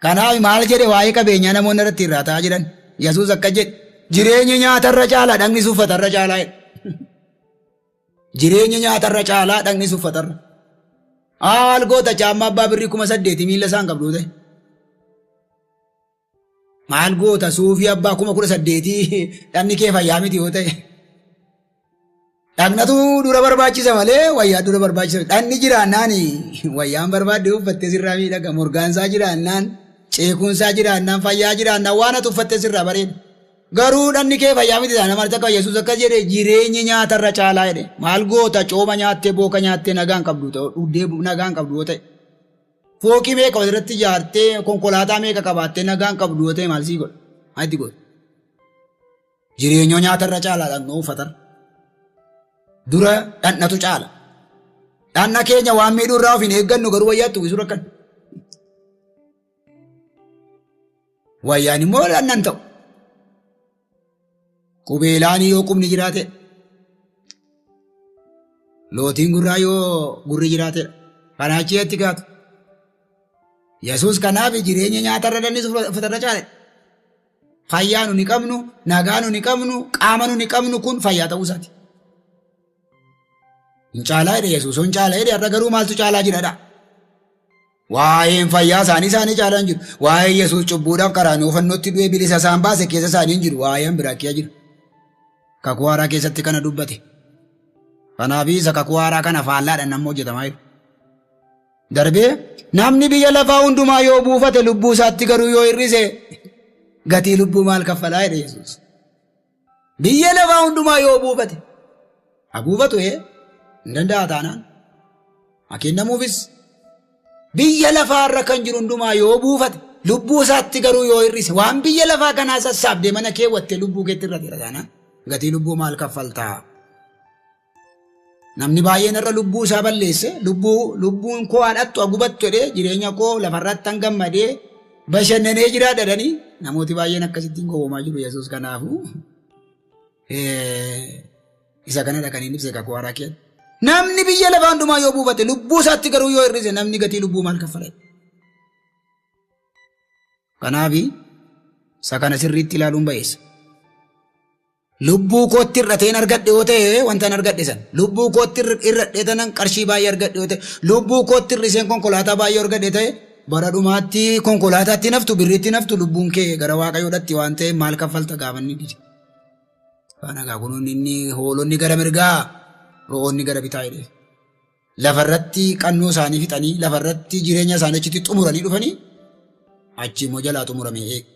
Kanaaf maal jedhe waa'ee qabeenyaa namoonni irratti irraa jiran. Yesuus akka jedhe jireenyi nyaatarra caalaa dhagni uffatarra caalaa jedhe. Jireenyi nyaatarra caalaa dhagni uffatarra. Maal goota caammaa abbaa birrii 8,000 miila isaan qabdu ta'e. Maal goota suufii abbaa 18,000 dhagni kee fayyaa miti yoo ta'e. Dhagnatu dura barbaachisa malee wayyaa dura barbaachisa. Dhagni jiraannaan wayyaan barbaadde uffattee sirraa miidhaga. Morgaansaa jiraannaan, ceekuunsaa jiraannaan, fayyaa jiraannaan waan ati uffattee sirraa bareeda. Garuu dhagni kee fayyaa miti taana maal takka Yesuus akkas jedhe jireenyi nyaatarra caalaa jedhe. Maal goota cooma nyaattee booka nyaattee nagaan qabdu ta'u dhuddee nagaan qabdu yoo ta'e. Fooqii meeqa walirratti ijaartee konkolaataa meeqa qabaattee nagaan qabdu yoo ta'e maal sii godha? Maal itti godha? Jireenyoo nyaatarra caalaa dhagna uffatarra. Dura dhandhatu caala. Dhandha keenya waan miidhuu irraa of hin eeggannu garuu wayyaatti uwwisuu rakkan. Wayyaan immoo dhandhan ta'u. Qubeelaan yoo qubni jiraate. Lootiin gurraa yoo gurri jiraate. Kanaa achi gaatu. Yesuus kanaaf jireenya nyaatarra dhandhis uffatarra caale. Fayyaa nu ni qabnu, nagaa nu ni qabnu, qaama nu ni qabnu kun fayyaa ta'uu isaati. Hin caalaa jedhe Yesuus, hin caalaa jedhe har'a garuu maaltu caalaa jiradha? Waa'een fayyaa isaanii isaanii caalaa hin jiru. Waa'ee Yesuus cubbuudhaaf karaa fannootti du'ee bilisa isaan baase keessa isaanii hin jiru. Waa'een biraa kee jira. Kakuu haaraa keessatti kana dubbate. Kanaaf isa kakuu haaraa kana faallaadhaan nama hojjetamaa jiru. Darbee namni biyya lafaa hundumaa yoo buufate lubbuu isaatti garuu yoo hir'ise gatii lubbuu maal kaffalaa jedhe Yesuus. Biyya lafaa hundumaa yoo buufate haa buufatu hin danda'a taanaan haa kennamuufis. Biyya lafaarra kan jiru hundumaa yoo buufate lubbuu isaatti garuu yoo hir'ise waan biyya lafaa kanaa sassaabdee mana keewwattee lubbuu keetti irra taanaan gatii lubbuu maal kaffaltaa? Namni baay'een irra lubbuu isaa balleesse lubbuun koo haadhattu hagubattu jedhee jireenya koo lafarratti han gammadee bashannanee jiraadha jedhanii namooti baay'een akkasittiin gowwoomaa jiru Yesuus kanaafuu isa kanadha kan inni ibse kakuu haaraa keessa. Namni biyya lafaa hundumaa yoo buufate lubbuu isaatti garuu yoo hir'ise namni gatii lubbuu maal kaffala? Kanaaf isa kana sirriitti ilaaluun ba'eessa. Lubbuu kootti hir'ateen argadhe yoo ta'e wanta argadhe san lubbuu kootti hir'adhee tanan qarshii baay'ee argadhe yoo ta'e lubbuu kootti hir'iseen konkolaataa baay'ee argadhe ta'e bara dhumaatti konkolaataatti naftu birriitti naftu lubbuun kee gara waaqayyoodhaatti waan ta'e maal kaffalta gaafanni dide. Kana gaa kunuun inni hoolonni gara mirgaa ro'oonni gara bitaa jedhe. Lafarratti qannoo isaanii fixanii lafarratti jireenya isaanii achitti xumuranii dhufanii achi immoo jalaa xumurame eega.